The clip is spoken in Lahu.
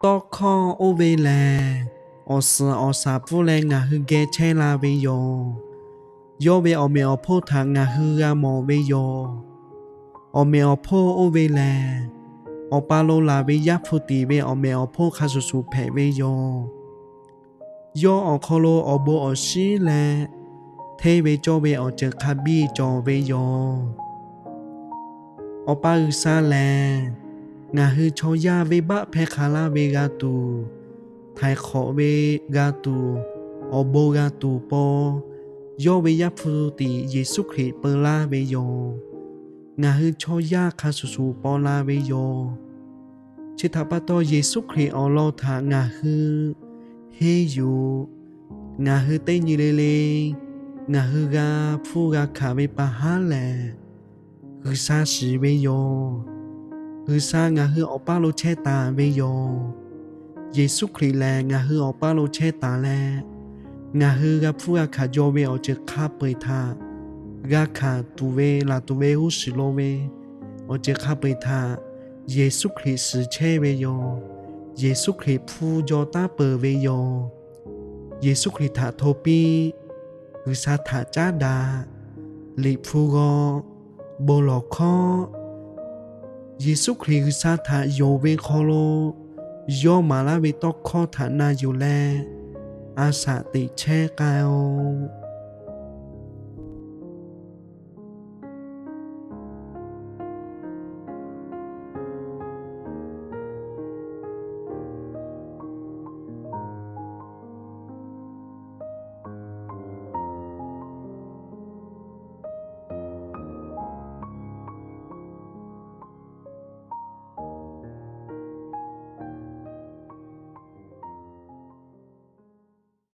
Tawˇ hkawˇ oˇ ve lehˬ, awˬ suhˍ awˬ shaˍ pfuhˇ leh ngaˬ hui geh chehˇ la ve yoˬ. Yawˇ ve awˬ meꞈ awˬ hponˇ htaꞈ ngaˬ hui g'a mawˬ ve yoˬ. Awˬ meꞈ awˬ hponˇ oˇ ve lehˬ, Awˬ pa lo laˬ ve Yaˇ hpu tiꞈ ve awˬ meꞈ awˬ hponˇ hk'a shuˍ shuˍ hpehꞈ ve yoˬ. Yawˇ awˬ hk'aw lo awˬ bon awˬ shinˉ leh hteˇ ve cawˇ ve awˬ ceuˬ hk'a biˇ cawˬ ve yoˬ. Awˬ pa G'uiˬsha lehˬ, ngaˬ hui chaw yaˇ venˇbaˆ hpehˇ hk'a laˇ ve g'a tuˬ, htaiˍ hk'awꞈ ve g'a tuˬ, awˬ bon g'a tuˬ pon, yawˇ ve Yaˇ hpu tiꞈ Yeˍsuˆ Hkriꞈ peu laˇ ve yoˬ. Ngaˬ hui chaw yaˇ hk'a shuˍ shuˍ paw la ve yoˬ. Chi htaꞈ pa taw, Yeˍsuˆ Hkriꞈ awˬ lawn htaꞈ ngaˬ hui henˇ yuˬ. Ngaˬ hui teˇ nyi le le ngaˬ hui g'a hpfuhˇ g'a hkanˍ ve pa haˉ lehˬ, G'uiˬsha shiˍ ve yoˬ. G'uiˬsha ngaˬ hui awˬ paˇ lo chehˇ taˍ ve yoˬ. Yeˍsuˆ Hkriꞈ lehˬ ngaˬ hui awˬ paˇ lo chehˇ taˍ leh, ngaˬ hui g'a hpfuhˇ g'a hkanˍ jaw ve awˬ ceuˬ hk'a peu-eˬ htaꞈ g'a hkanˍ tuˬ ve laˬ tuˬ ve g'uˇ suhˍ lo ve awˬ ceuˬ hk'a peu-eˬ htaꞈ Yeˍsuˆ Hkriꞈ shiˍ chehˇ ve yoˬ. Yeˍsuˆ Hkriꞈ hpfuhˇ jaw taˉ peuˬ ve yoˬ. Yeˍsuˆ Hkriꞈ htaꞈ hto piˇ. G'uiˬsha htaꞈ caˉ daꞈ. Liꞈ hpu g'aw. Bon lawˬ hkawˉ. Yeˍsuˆ Hkriꞈ G'uiˬsha htaꞈ yonˍ ve hk'aw lo yawˇ maˍ laˇ ve tawˇ hkawˇ htaꞈ na yuˬ leh, a shaꞈ teꞈ chehˇ k'ai-oˬ.